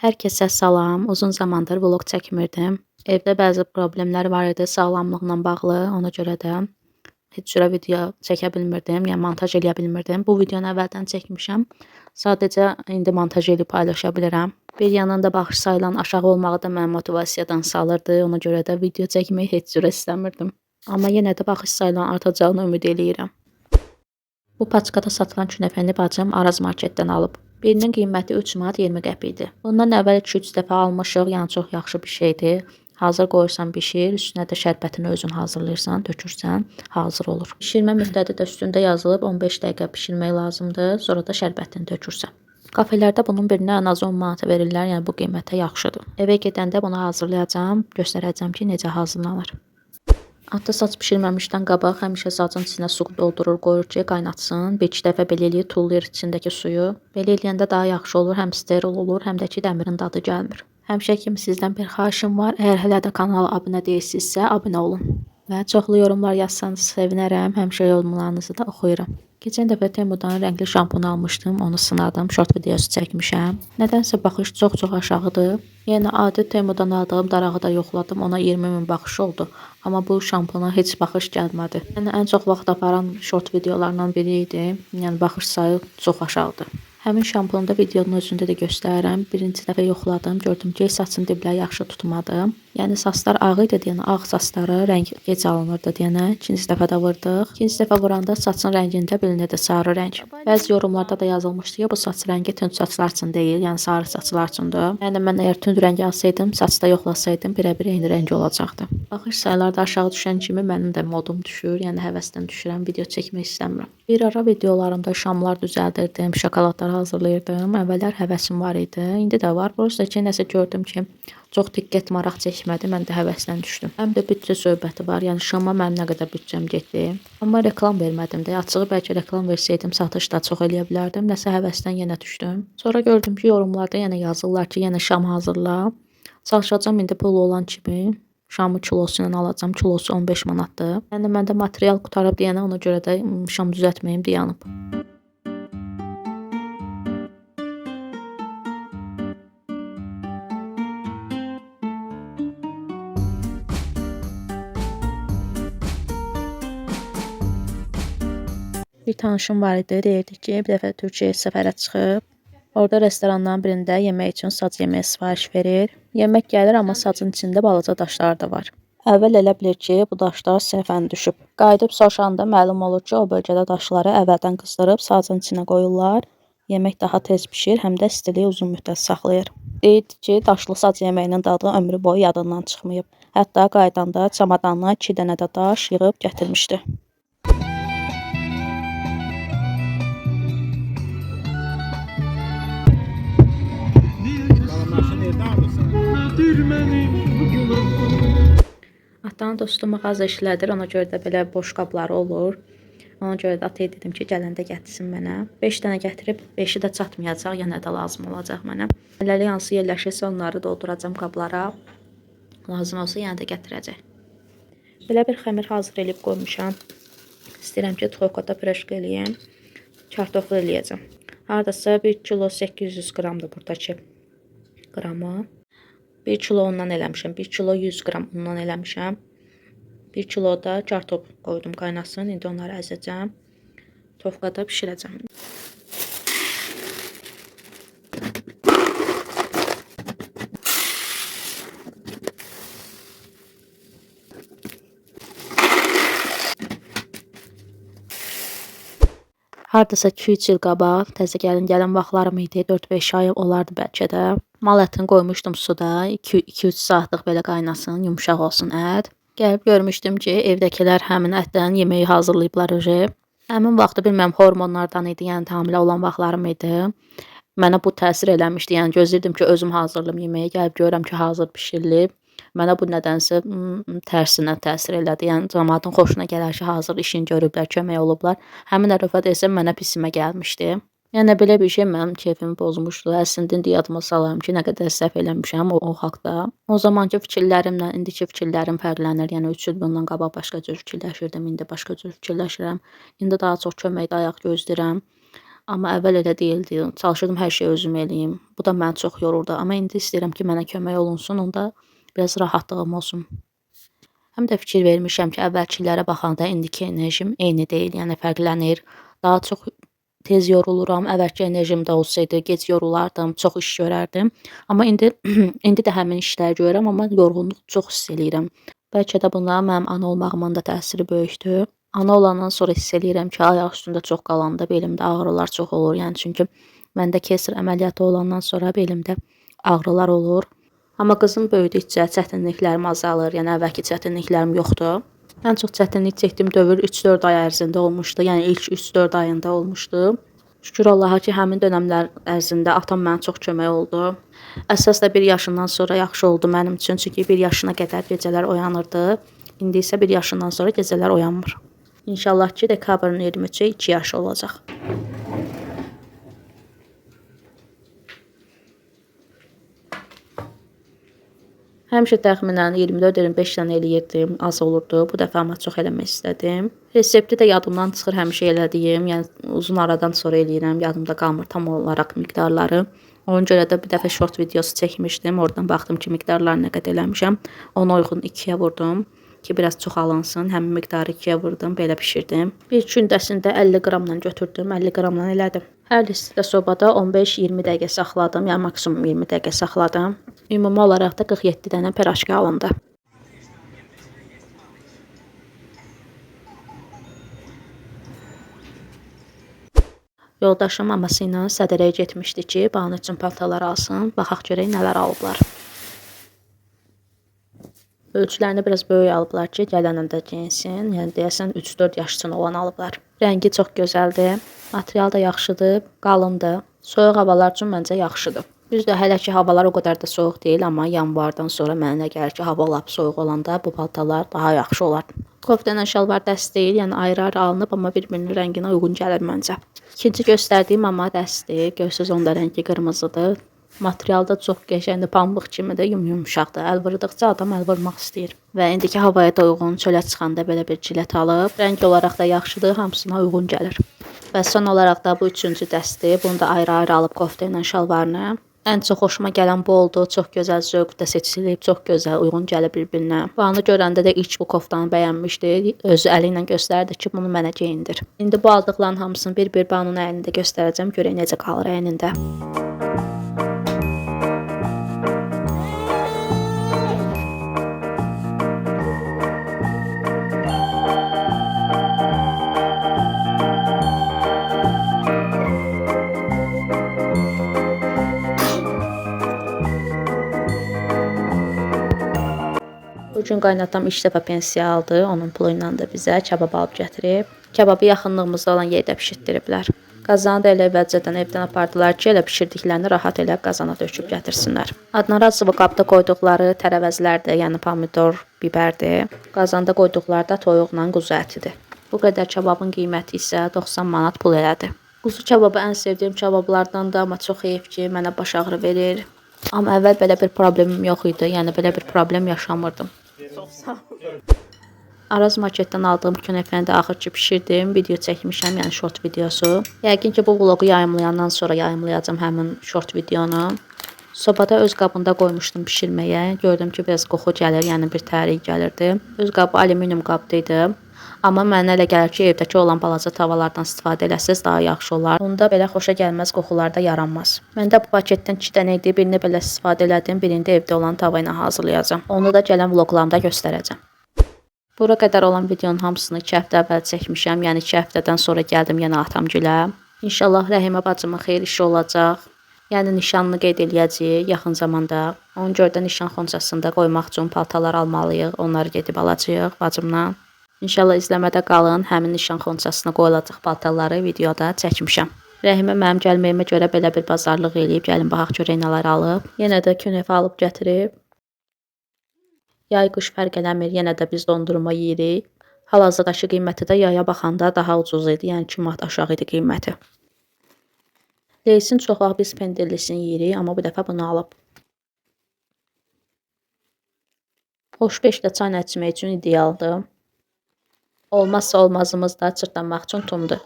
Hər kəsə salam. Uzun zamandır vlog çəkmirdim. Evdə bəzi problemlər var idi sağlamlıqla bağlı. Ona görə də heç cürə video çəkə bilmirdim, yəni montaj eləyə bilmirdim. Bu videonu əvvəldən çəkmişəm. Sadəcə indi montaj edib paylaşa bilirəm. Bir yandan da baxış sayılan aşağı olmağı da məni motivasiyadan salırdı. Ona görə də video çəkməyi heç cürə istəmirdim. Amma yenə də baxış sayılan artacağını ümid eləyirəm. Bu paçkada satılan künəfəni bacım Araz marketdən alıb. Birinin qiyməti 3 manat 20 qəpik idi. Bundan əvvəl 2-3 dəfə almışıq, yəni çox yaxşı bir şeydir. Hazır qoyursan bişir, üstünə də şərbətini özün hazırlayırsan, tökürsən, hazır olur. Bişirmə müddəti də üstündə yazılıb, 15 dəqiqə bişirmək lazımdır. Sonra da şərbətini tökürsən. Kafelərdə bunun birinə ən azı 10 manata verirlər, yəni bu qiymətə yaxşıdır. Evə gedəndə bunu hazırlayacağam, göstərəcəm ki, necə hazırlanır. Ata saç bişirməmişdən qabaq həmişə sacın içinə su doldurur, qoyur ki, qaynatsın. Bir-iki dəfə belə eləyir, tullayır içindəki suyu. Belə eləyəndə daha yaxşı olur, həm steril olur, həm də ki, dəmirin dadı gəlmir. Həmişə kimi sizdən bir xahişim var. Əgər hələ də kanala abunə deyilsinizsə, abunə olun. Və çoxlu yorumlar yazsanız sevinərəm. Həmişə yorumlarınızı da oxuyuram. Keçən dəfə Temudan rəngli şampun almışdım, onu sınadım, short videosu çəkmişəm. Nədənsə baxış çox-çox aşağıdır. Yəni adi Temudan aldığım darağı da yoxladım, ona 20 min baxış oldu. Amma bu şampuna heç baxış gəlmədi. Yəni ən çox vaxt aparan short videolardan biri idi. Yəni baxış sayı çox aşağıdır. Həmin şampunu da videonun özündə də göstərirəm. Birinci dəfə yoxladım, gördüm ki, saçın dibləri yaxşı tutmadı. Yəni saçlar ağ idi deyənə, ağ saçlara rəng gec alınırdı deyənə. İkinci dəfə də vurdıq. İkinci dəfə vuranda saçın rəngində bilinirdi sarı rəng. Bəzi yorumlarda da yazılmışdı ki, bu saç rəngi tünd saçlar üçün deyil, yəni sarı saçlar üçündür. Yəni mən əgər tünd rəng alsaydım, saçda yoxlasaydım birəbir eyni rəng olacaqdı. Baxış sayları da aşağı düşən kimi mənim də modum düşür, yəni həvəsdən düşürəm, video çəkmək istəmirəm. Bir ara videolarımda şamlar düzəldirdim, şokoladlar hazırlayırdım. Əvvəllər həvəsim var idi, indi də var. Prosta ki, nəsə gördüm ki, çox diqqət maraq çəkmədi, mən də həvəsdən düşdüm. Həm də büdcə söhbəti var, yəni şama mənim nə qədər büdcəm getdi. Amma reklam vermədim də. Açığı bəlkə reklam versəydim satış da çox eləyə bilərdim. Nəsə həvəsdən yenə düşdüm. Sonra gördüm ki, yorumlarda yenə yazırlar ki, yenə şam hazırla. Çalışacağam indi pul olan kimi. Şamı kilosu ilə alacağam. Kilosu 15 manatdır. Yəni məndə material qurtarıb deyənə ona görə də şam düzəltməyim dayanıb. Bir tanışım var idi, deyirdi ki, bir dəfə Türkiyəyə səfərə çıxıb. Orada restoranların birində yemək üçün sac yeməyi sifariş verir. Yemək gəlir, amma sacın içində balaca daşlar da var. Əvvəl elə bilir ki, bu daşlar səhvən düşüb. Qayıdıb soruşanda məlum olur ki, o bölgədə daşları əvvəldən qızdırıb sacın içinə qoyurlar. Yemək daha tez bişir, həm də istiliyi uzun müddət saxlayır. Deyirdi ki, daşlı sac yeməyinin dadı ömrü boyu yadından çıxmayıb. Hətta qayıdanda çamadanına 2 dənə də daş yığıb gətirmişdi. Atanın dostu mağaza işlədir, ona görə də belə boş qabları olur. Ona görə də ataya dedim ki, gələndə gətirsin mənə. 5 dənə gətirib, 5-i də çatmayacaq, yenə də lazım olacaq mənə. Hələlik hansı yerləşirsə onları dolduracam qablara. Lazım olsa yenə də gətirəcək. Belə bir xəmir hazır eləyib qoymuşam. İstəyirəm ki, txovkada pürəşka eləyim. Kartoflu eləyəcəm. Hardasa 1 kilo 800 qramdır buradakı qramı. 1 kilo ondan eləmişəm. 1 kilo 100 qram undan eləmişəm. 1 kilo da kartof qoydum qaynasın. İndi onları əzəcəm. Tovqada bişirəcəm. Hardasa 2-3 il qabaq təzə gəlin gələn vaxtlarım idi. 4-5 ay olardı bəlkə də. Mal ətini qoymuşdum suda. 2-3 saatlıq belə qaynasın, yumşaq olsun ət. Gəlib görmüşdüm ki, evdəkilər həmin ətdən yeməyi hazırlayıblar öje. Həmin vaxtı bilmirəm hormonlardan idi, yəni hamilə olan vaxtlarım idi. Mənə bu təsir eləmişdi. Yəni gözləyirdim ki, özüm hazırlayım yeməyi. Gəlib görürəm ki, hazır bişirilib. Mənə bu nədənsə tərsinə təsir elədi. Yəni camaatın xoşuna gələr ki, hazır işini görüblər, kömək olublar. Həmin ərəfə desəm mənə pisimə gəlmişdi. Yəni belə bir şey mənim keyfimi pozmuşdu. Əslində indi yadıma salıram ki, nə qədər səhv eləmişəm o haqda. O zamanki fikirlərimlə indiki fikirlərim fərqlənir. Yəni 3 il bundan qabaq başqa cür fikirləşirdim, indi başqa cür fikirləşirəm. İndi daha çox kömək dayaq gözləyirəm. Amma əvvəl elə deyildi. Çalışırdım hər şeyi özüm eləyim. Bu da məni çox yorurdu. Amma indi istəyirəm ki, mənə kömək olunsun, onda biraz rahatlığım olsun. Həm də fikir vermişəm ki, əvvəlkilərə baxanda indiki enerjim eyni deyil, yəni fərqlənir. Daha çox tez yoruluram. Əvvəlki enerjim də olsaydı, gec yorulardım, çox iş görərdim. Amma indi indi də həmin işləri görürəm, amma yorğunluq çox hiss eləyirəm. Bəlkə də buna mənim ana olmağımın da təsiri böyükdür. Ana olandan sonra hiss eləyirəm ki, ayaq üstündə çox qalanda belimdə ağrılar çox olur. Yəni çünki məndə keysər əməliyyatı olandan sonra belimdə ağrılar olur. Amma qızım böyüdükcə çətinliklərim azalır. Yəni əvvəlki çətinliklərim yoxdur. Ən çox çətinlik çəkdiyim dövr 3-4 ay ərzində olmuşdu. Yəni ilk 3-4 ayında olmuşdu. Şükür Allaha ki, həmin dönəmlər ərzində atam mənə çox kömək oldu. Əsas da 1 yaşından sonra yaxşı oldu mənim üçün. Çünki 1 yaşına qədər gecələr oyanırdı. İndi isə 1 yaşından sonra gecələr oyanmır. İnşallah ki, dekabrın 23-ü 2 yaşı olacaq. Həmişə təxminən 24-25 dənə eləyirdim, az olurdu. Bu dəfə amma çox eləmək istədim. Resepti də yadımdan çıxır həmişə elədiyim. Yəni uzun aradan sonra eləyirəm, yadımda qalmır tam olaraq miqdarları. Ona görə də bir dəfə short videosu çəkmişdim. Oradan baxdım ki, miqdarları nə qədər eləmişəm. Ona uyğun 2-yə vurdum ki, biraz çox alınsın. Həmin miqdarı 2-yə vurdum, belə bişirdim. Bir kündəsində 50 qramla götürdüm, 50 qramla elədim. Hər istidə sobada 15-20 dəqiqə saxladım, yəni maksimum 20 dəqiqə saxladım. Ümumi olaraq da 47 dənə piraşka alındı. Yoldaşım maması ilə sədərəyə getmişdi ki, Banu üçün paltarlar alsın. Baxaq görək nələr alıblar. Ölçülərini biraz böyük alıblar ki, gələnəndə geyinsin. Yəni deyəsən 3-4 yaş üçün olan alıblar. Rəngi çox gözəldir. Material da yaxşıdır, qalındır. Soyuq havalar üçün məncə yaxşıdır. Düzdür, hələ ki havalar o qədər də soyuq deyil, amma yanvardan sonra mənə elə gəlir ki, hava lap soyuq olanda bu paltarlar daha yaxşı olar. Kofta ilə şalvar dəst deyil, yəni ayrı-ayrı alınıb, amma bir-birinin rənginə uyğun gəlir məncə. İkinci göstərdiyim amma dəstdir. Görürsüz, onda rəngi qırmızıdır. Material da çox qəşəngdir, pambıq kimidir, yumşaqdır. Əl vurduqca adam əl vurmaq istəyir. Və indiki havaya da uyğun çölə çıxanda belə bir cilət alıb. Rəng olaraq da yaxşıdır, hamısına uyğun gəlir. Və son olaraq da bu üçüncü dəstdir. Bunu da ayrı-ayrı alıb kofta ilə şalvarını. Ən çox xoşuma gələn bu oldu. Çox gözəl zövq də seçilib, çox gözəl, uyğun gəlir bir-birinə. Banı görəndə də ilk bu koftanı bəyənmişdi. Özü əli ilə göstərdi ki, bunu mənə geyindir. İndi bu aldıqların hamısını bir-bir Banunun əlində göstərəcəm, görək necə qalır əynində. Bu gün qaynatam ilk dəfə pensiya aldı. Onun pulu ilə də bizə kabab alıb gətirib. Kababı yaxınlığımızda olan yerdə bişirtdiriblər. Qazanı da elə əvvəlcədən evdən apardılar ki, elə bişirdiklərini rahat elə qazana döküb gətirsinlər. Adnarazova qabda qoyduqları tərəvəzlərdir, yəni pomidor, bibərdir. Qazanda qoyduqları da toyuqla quzu ətidir. Bu qədər kababın qiyməti isə 90 manat pul elədi. Quzu kababı ən sevdiyim kabablardandır, amma çox heyf ki, mənə baş ağrı verir. Amma əvvəl belə bir problemim yox idi, yəni belə bir problem yaşamırdım. Çox sağ ol. Araz marketdən aldığım künefəni də axır ki bişirdim. Video çəkmişəm, yəni short videosu. Yəqin ki, bu vloqu yayımlayandan sonra yayımlayacağam həmin short videonu. Sobada öz qabında qoymuşdum bişirməyə. Gördüm ki, biraz qoxu gəlir, yəni bir tərik gəlirdi. Öz qabı alüminium qabda idi. Amma mənə elə gəlir ki, evdəki olan balaca tavalardan istifadə eləsəz daha yaxşı olar. Onda belə xoşa gəlməz qoxular da yaranmaz. Məndə bu paketdən 2 dənə idi. Birini belə istifadə elədim, birini də evdə olan tava ilə hazırlayacağam. Onu da gələn vloqlarımda göstərəcəm. Bura qədər olan videonun hamısını 2 həftə əvvəl çəkmişəm. Yəni 2 həftədən sonra gəldim yenə atamgilə. İnşallah Rəhimə bacımın xeyir işi olacaq. Yəni nişanını qeyd eləyəcəyik yaxın zamanda. Ona görə də nişan xonçasında qoymaq üçün paltarlar almalıyıq. Onları gedib alacağıq bacımla. İnşallah izləmədə qalın. Həmin nişan xonçasına qoyulacaq paltarları videoda çəkmişəm. Rəhimə mənim gəlməyimə görə belə bir bazarlıq eləyib. Gəlin baxaq görək nələr alıb. Yenə də künefə alıb gətirib. Yay qış fərq eləmir. Yenə də biz dondurma yeyirik. Hal-hazırdakı qiyməti də yaya baxanda daha ucuz idi. Yəni 2 manat aşağı idi qiyməti. Leysin çox vaxt biz pendirlisini yeyirik, amma bu dəfə bunu alıb. Hoşbeş də çayla içmək üçün idealdır. Olmazsa olmazımız da çırtlanmaq üçün tumdur.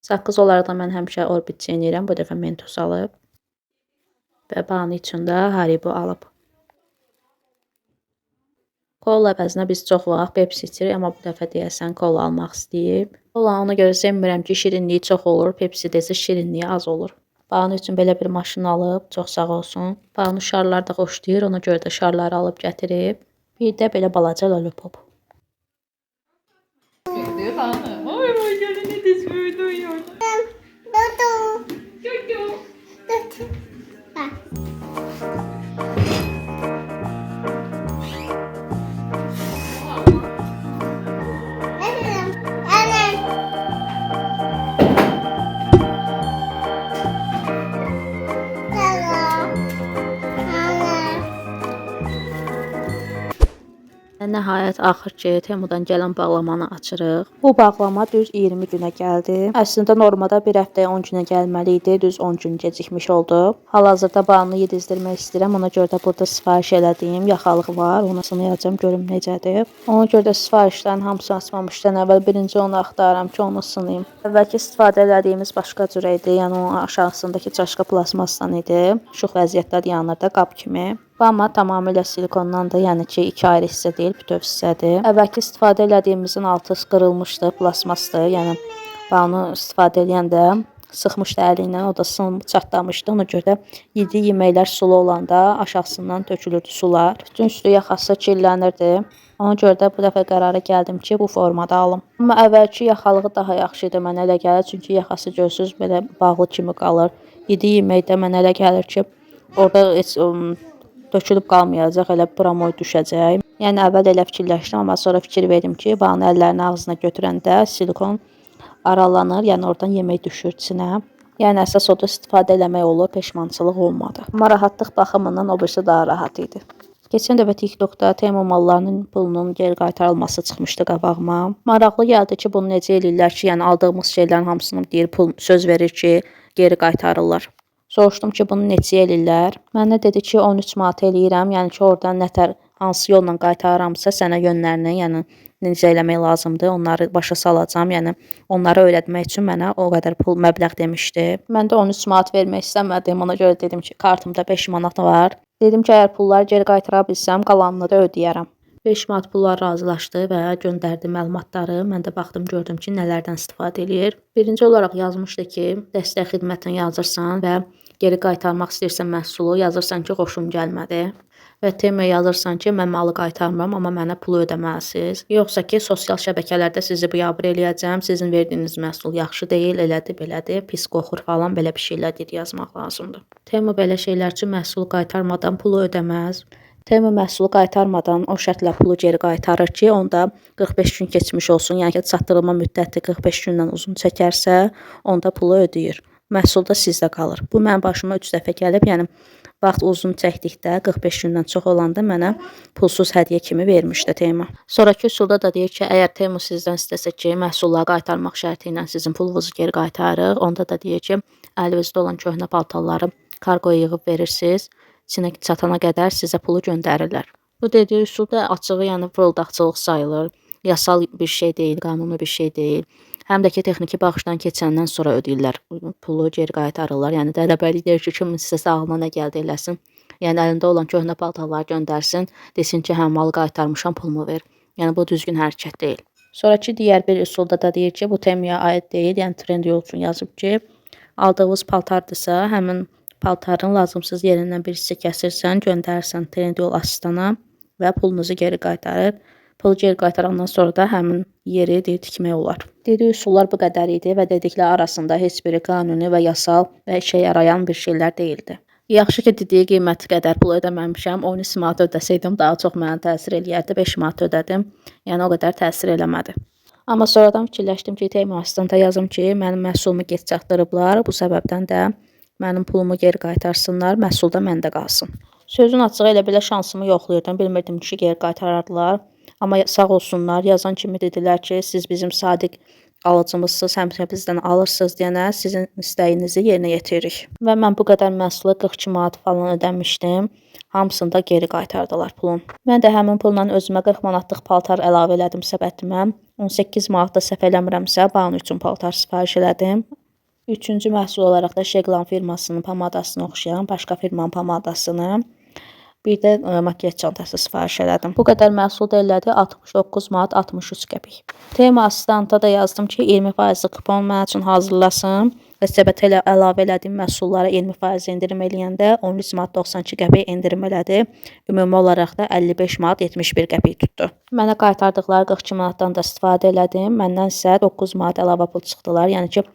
Saqqız olaraq da mən həmişə Orbit çeynəyirəm. Bu dəfə Mentos alıb. Və Banu üçün də Haribo alıb. Kola əvəzinə biz çox vaxt Pepsi içirik, amma bu dəfə deyəsən kola almaq istəyib. Kola ona görə sevmirəm ki, şirinliyi çox olur, Pepsi-də isə şirinliyi az olur. Banu üçün belə bir maşın alıb, çox sağ olsun. Banu şarlar da xoşlayır, ona görə də şarları alıb gətirib. Bir də belə balaca lollipop. Və nəhayət axır ki, Temudan gələn bağlamanı açırıq. Bu bağlama düz 20 günə gəldi. Əslində normada bir həftəyə 10 günə gəlməli idi. Düz 10 gün gecikmiş oldu. Hal-hazırda Banunu yedizdirmək istəyirəm. Ona görə də burada sifariş elədiyim yaxalıq var. Onu sınayacağam, görüm necədir. Ona görə də sifarişlərin hamısını açmamışdan əvvəl birinci onu axtarıram ki, onu sınayım. Əvvəlki istifadə elədiyimiz başqa cür idi. Yəni onun aşağısındakı çaşka plastmasdan idi. Şux vəziyyətdə dayanırdı, qab kimi. Bu amma tamamilə silikondandır, yəni ki, iki ayrı hissə deyil, bütöv hissədir. Əvvəlki istifadə elədiyimizin altı qırılmışdı, plastmasdır. Yəni Banu istifadə eləyəndə sıxmışdı əli ilə, o da sınıb çatlamışdı. Ona görə də yediyi yeməklər sulu olanda aşağısından tökülürdü sular. Bütün üstü yaxası kirlənirdi. Ona görə də bu dəfə qərara gəldim ki, bu formada alım. Amma əvvəlki yaxalığı daha yaxşı idi mənə elə gəlir, çünki yaxası görürsüz belə bağlı kimi qalır. Yediyi yeməkdə mənə elə gəlir ki, orada heç tökülüb qalmayacaq, elə pramoy düşəcək. Yəni əvvəl elə fikirləşdim, amma sonra fikir verdim ki, Banu əllərini ağzına götürəndə silikon aralanır, yəni oradan yemək düşür içinə. Yəni əsas odur istifadə eləmək olur, peşmançılıq olmadı. Amma rahatlıq baxımından o birisi daha rahat idi. Keçən dəfə TikTokda Temu mallarının pulunun geri qaytarılması çıxmışdı qabağıma. Maraqlı gəldi ki, bunu necə eləyirlər ki, yəni aldığımız şeylərin hamısını deyir pul söz verir ki, geri qaytarırlar. Soruşdum ki, bunu neçəyə eləyirlər? Mənə dedi ki, 13 manat eləyirəm. Yəni ki, oradan nətər hansı yolla qaytarıramsa sənə yönlərini, yəni necə eləmək lazımdır, onları başa salacağam. Yəni onları öyrətmək üçün mənə o qədər pul məbləğ demişdi. Mən də 13 manat vermək istəmədim. Ona görə dedim ki, kartımda 5 manat var. Dedim ki, əgər pulları geri qaytara bilsəm, qalanını da ödəyərəm. 5 manat pullar razılaşdı və göndərdi məlumatları. Mən də baxdım, gördüm ki, nələrdən istifadə eləyir. Birinci olaraq yazmışdı ki, dəstək xidmətini yazırsan və geri qaytarmaq istəyirsən məhsulu, yazırsan ki, xoşum gəlmədi. Və Temuya yazırsan ki, mən malı qaytarmıram, amma mənə pulu ödəməlisiniz. Yoxsa ki, sosial şəbəkələrdə sizi biabır eləyəcəm, sizin verdiyiniz məhsul yaxşı deyil, elədir, belədir, pis qoxur falan belə bir şeylər deyir, yazmaq lazımdır. Temu belə şeylər üçün məhsulu qaytarmadan pulu ödəməz. Temu məhsulu qaytarmadan o şərtlə pulu geri qaytarır ki, onda 45 gün keçmiş olsun. Yəni ki, çatdırılma müddəti 45 gündən uzun çəkərsə, onda pulu ödəyir. Məhsul da sizdə qalır. Bu mənim başıma 3 dəfə gəlib. Yəni vaxt uzun çəkdikdə 45 gündən çox olanda mənə pulsuz hədiyyə kimi vermişdi Temu. Sonrakı üsulda da deyir ki, əgər Temu sizdən istəsə ki, məhsulları qaytarmaq şərti ilə sizin pulunuzu geri qaytarırıq, onda da deyir ki, əlinizdə olan köhnə paltarları kargoya yığıb verirsiniz. Çinə çatana qədər sizə pulu göndərirlər. Bu dediyi üsul da açığı, yəni fırıldaqçılıq sayılır. Yasal bir şey deyil, qanuni bir şey deyil. Həm də ki, texniki baxışdan keçəndən sonra ödəyirlər, pulu geri qaytarırlar. Yəni tələbəlik deyir ki, kim istəsə ağlına nə gəldi eləsin. Yəni əlində olan köhnə paltarları göndərsin, desin ki, hə malı qaytarmışam, pulumu ver. Yəni bu düzgün hərəkət deyil. Sonrakı digər bir üsulda da deyir ki, bu Temuya aid deyil, yəni Trendyol üçün yazıb ki, aldığınız paltardırsa, həmin paltarın lazımsız yerindən bir hissə kəsirsən, göndərirsən Trendyol asistana və pulunuzu geri qaytarır. Pulu geri qaytarandan sonra da həmin yeri deyir, tikmək olar. Dediyi üsullar bu qədər idi və dedikləri arasında heç biri qanuni və yasal və işə yarayan bir şeylər deyildi. Yaxşı ki, dediyi qiyməti qədər pul ödəməmişəm. 13 manat ödəsəydim daha çox mənə təsir eləyərdi. 5 manat ödədim. Yəni o qədər təsir eləmədi. Amma sonradan fikirləşdim ki, Temu asistanta yazım ki, mənim məhsulumu gec çatdırıblar. Bu səbəbdən də mənim pulumu geri qaytarsınlar, məhsul da məndə qalsın. Sözün açığı elə belə şansımı yoxlayırdım. Bilmirdim ki, geri qaytarardılar. Amma sağ olsunlar, yazan kimi dedilər ki, siz bizim sadiq alıcımızsınız, həmişə bizdən alırsınız deyənə sizin istəyinizi yerinə yetiririk. Və mən bu qədər məhsula 42 manat falan ödəmişdim. Hamısını da geri qaytardılar pulun. Mən də həmin pulla özümə 40 manatlıq paltar əlavə elədim səbətimə. 18 manat da səhv eləmirəmsə, Banu üçün paltar sifariş elədim. Üçüncü məhsul olaraq da Şeglan firmasının pomadasına oxşayan başqa firmanın pomadasını, bir də makyaj çantası sifariş elədim. Bu qədər məhsul da elədi 69 manat 63 qəpik. Temu asistanta da yazdım ki, 20% kupon mənim üçün hazırlasın və səbətə elə əlavə elədiyim məhsullara 20% endirim eləyəndə 13 manat 92 qəpik endirim elədi. Ümumi olaraq da 55 manat 71 qəpik tutdu. Mənə qaytardıqları 42 manatdan da istifadə elədim. Məndən isə 9 manat əlavə pul çıxdılar. Yəni ki,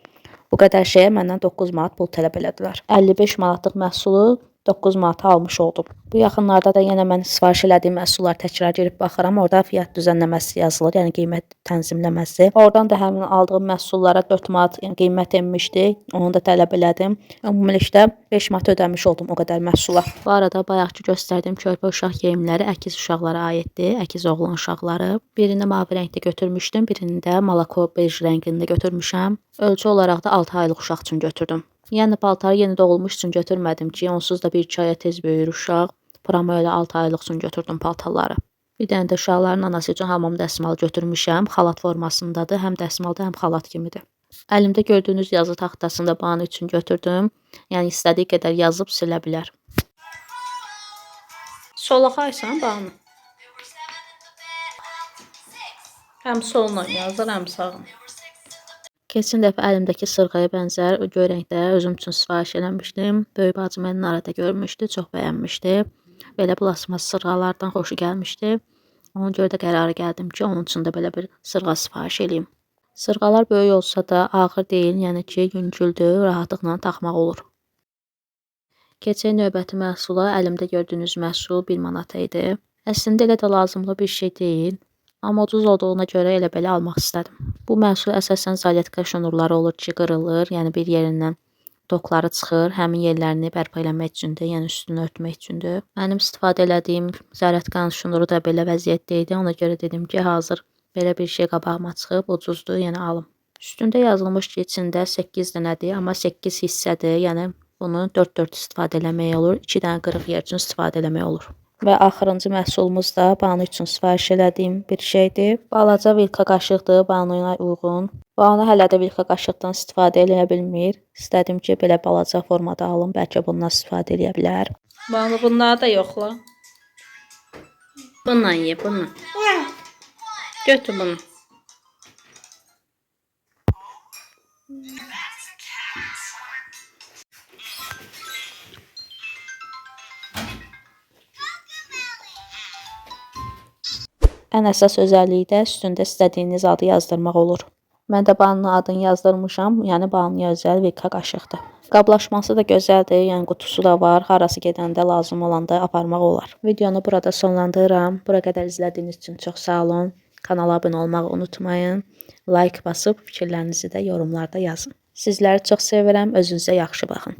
bu qədər şeyə məndən 9 manat pul tələb elədilər. 55 manatlıq məhsulu 9 manata almış oldum. Bu yaxınlarda da yenə mən sifariş elədiyim məhsullar təkrar girib baxıram. Orada fiyat düzənləməsi yazılır, yəni qiymət tənzimləməsi. Oradan da həmin aldığım məhsullara 4 manat yəni qiymət enmişdi. Onu da tələb elədim. Ümumilikdə 5 manat ödəmiş oldum o qədər məhsula. Bu arada bayaqki göstərdiyim körpə uşaq geyimləri əkiz uşaqlara aiddir. Əkiz oğlan uşaqları. Birini mavi rəngdə götürmüşdüm, birini də malako bej rəngində götürmüşəm. Ölçü olaraq da 6 aylıq uşaq üçün götürdüm. Yəni paltarı yeni doğulmuş üçün götürmədim ki, onsuz da 1-2 aya tez böyüyür uşaq. Pramo elə 6 aylıq üçün götürdüm paltarları. Bir dənə də uşaqların anası üçün hamam dəsmalı götürmüşəm. Xalat formasındadır. Həm dəsmaldır, həm xalat kimidir. Əlimdə gördüyünüz yazı taxtasını da Banu üçün götürdüm. Yəni istədiyi qədər yazıb silə bilər. Solaxaysan Banu. Həm solla yazır, həm sağın. Keçən dəfə əlimdəki sırğaya bənzər göy rəngdə özüm üçün sifariş eləmişdim. Böyük bacım Elnarada görmüşdü, çox bəyənmişdi. Belə plasmas sırğalardan xoşu gəlmişdi. Ona görə də qərara gəldim ki, onun üçün də belə bir sırğa sifariş eləyim. Sırğalar böyük olsa da ağır deyil, yəni ki, yüngüldür, rahatlıqla taxmaq olur. Keçək növbəti məhsula. Əlimdə gördüyünüz məhsul 1 manat idi. Əslində elə də lazımlı bir şey deyil. Amma ucuz olduğuna görə elə belə almaq istədim. Bu məhsul əsasən zalyetka şnurları olur ki, qırılır, yəni bir yerindən tokları çıxır, həmin yerlərini bərpa eləmək üçündür, yəni üstünü örtmək üçündür. Mənim istifadə elədiyim zaryadkanın şnuru da belə vəziyyətdə idi. Ona görə dedim ki, hazır belə bir şey qabağıma çıxıb, ucuzdur, yəni alım. Üstündə yazılmış ki, içində 8 dənədir, amma 8 hissədir, yəni bunu 4-4 istifadə eləmək olur, 2 dənə qırıq yer üçün istifadə eləmək olur. Və axırıncı məhsulumuz da Banu üçün sifariş elədiyim bir şeydir. Balaca vilka qaşıqdır, Banuya uyğun. Banu hələ də vilka qaşıqdan istifadə eləyə bilmir. İstədim ki, belə balaca formada alım, bəlkə bundan istifadə eləyə bilər. Banu, bunları da yoxla. Bununla ye, bununla. Götür bunu. Ən əsas özəlliyi də üstündə istədiyiniz adı yazdırmaq olur. Mən də Banunun adını yazdırmışam, yəni Banuya özəl vilka qaşıqdır. Qablaşması da gözəldir, yəni qutusu da var, harası gedəndə lazım olanda aparmaq olar. Videonu burada sonlandırıram. Bura qədər izlədiyiniz üçün çox sağ olun. Kanala abunə olmağı unutmayın. Like basıb fikirlərinizi də yorumlarda yazın. Sizləri çox sevirəm, özünüzə yaxşı baxın.